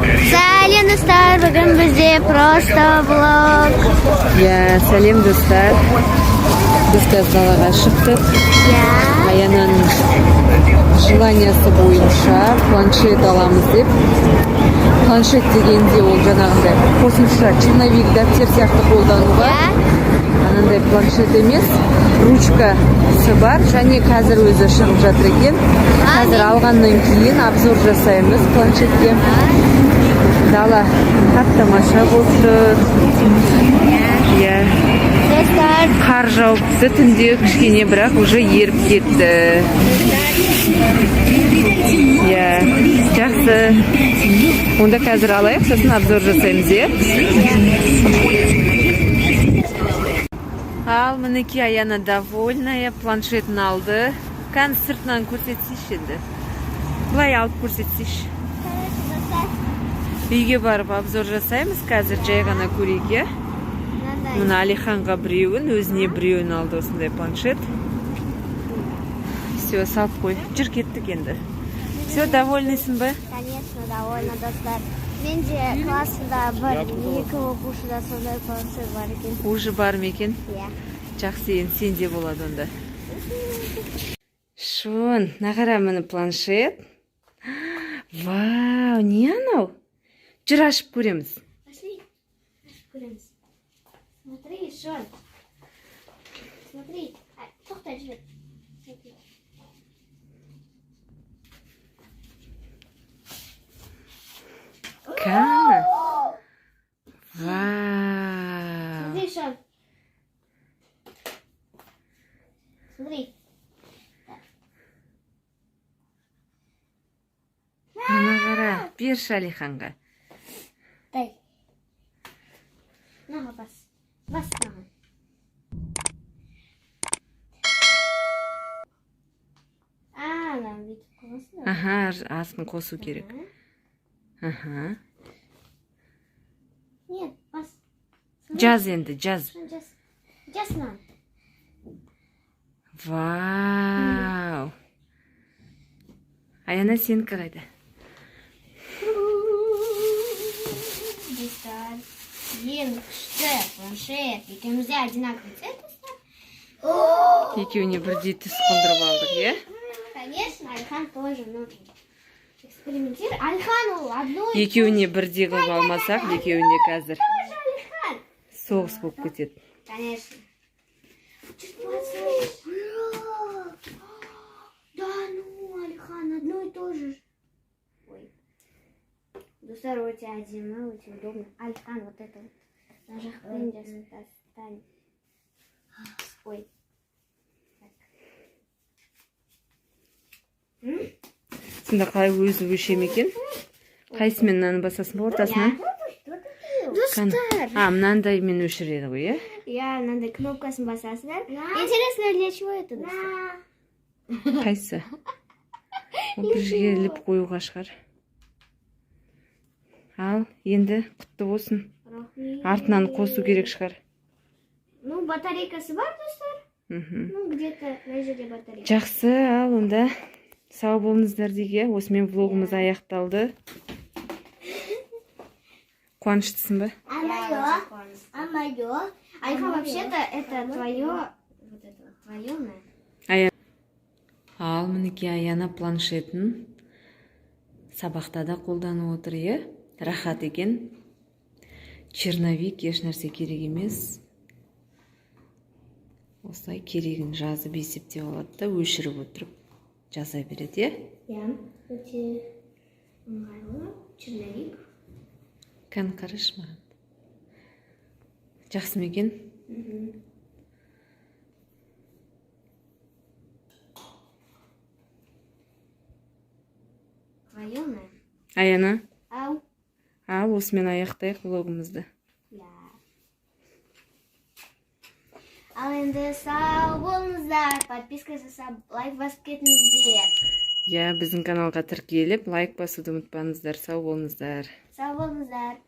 Сәлем, достар! Бүгін бізде просто влог. Иә, сәлем, достар. Біз қазір далаға шықтық. Аянаның желаниясы бойынша планшет аламыз деп. Планшет дегенде ол жаңағындай қосымша черновик, дәптер сияқты қолдануға. Анандай планшет емес, ручкасы бар және қазір өзі шығып жатыр екен. Қазір алғаннан кейін обзор жасаймыз планшетке. Дала тап-тамаша болып тұр. Иә. Достар, Қар жауып түсті түнде кішкене, бірақ уже еріп кетті. Иә, жақсы. Онда қазір алайық, сосын обзор жасаймыз, иә? Ал мінекей, Аяна довольная, планшетін алды. Кәні, сыртынан көрсетсейші енді. Былай алып көрсетсейші. Достар, Үйге барып обзор жасаймыз, қазір жай ғана көрейік, иә? Мынандай. Мына Алиханға біреуін, өзіне біреуін алды осындай планшет. Все, салып қой. Жүр, кеттік енді. Все, довольныйсың ба? Конечно, довольна, достар. Менде классымда бір, екі оқушыда сондай планшет бар екен. Уже бар ма екен? Иә. Жақсы, енді сенде болады онда. Шон, мына қара, міне планшет. Вау, не анау? Жүр, ашып көреміз. Пошли. Көреміз. Смотри, Шон. Смотри. А, тоқта, жібер. Смотри. Кәні. Вау. Смотри, Шон. Смотри. Ана қара, берші Алиханға. Дай. Маған бас. Бас маған. А, мынаны бүйтіп қойғансың ба? Аха, астын қосу керек. Аха. Нет, бас. Жаз енді, жаз. Шон, жаз. Жаз маған. Вау. Аяна, сенікі қайда? Достар, ең күшті планшет. Екеумізде одинаковый цвет, достар. Екеуіне бірдей түс қылдырып алдық, иә? Конечно, Алихан тоже, ну, экспериментир. Алихан ол одно и Екеуіне бірдей қылып алмасақ, екеуіне қазір то же, Алихан. соғыс болып кетеді. Конечно. Чуть Да ну, Алихан, одно и то же. Ой. Достар, өте әдемі, өте удобно. Алихан, вот это вот. Мына жақпен достань. Ой. Так. Сонда қалай, өзі өше ме екен? Қайсымен, мынаны басасың ба, ортасынан? Достар. А, мынандаймен өшіреді ғой, иә? Иә, мынандай кнопкасын басасыздар. Интересно, для чего это, достар? Қайсы? Ол бір жерге іліп қоюға шығар. Ал, енді құтты болсын. Рахмет. Артынан қосу керек шығар. Ну, батарейкасы бар, достар. Ну, где-то мына жерде батарейка. Жақсы, ал онда сау болыңыздар дейік, иә? Осымен влогымыз аяқталды. Қуаныштысың ба? А мое? А мое? Айха, вообще-то это твое, вот это вот твое, на. Ал мінекей, Аяна планшетін сабақта да қолданып отыр, иә? Рахат екен. Черновик, еш нәрсе керек емес. Осылай керегін жазып, есептеп алады да, өшіріп отырып жаза береді, иә? Иә, өте ыңғайлы. Черновик. Кәні, қарашы маған. Жақсы ма екен? Мгм. Твое, на. Аяна, Ау. ал осымен аяқтайық влогымызды. Иә. Ал енді сау болыңыздар. Подписка жасап, лайк басып кетіңіздер. Иә, біздің каналға тіркеліп, лайк басуды ұмытпаңыздар. Сау болыңыздар. Сау болыңыздар.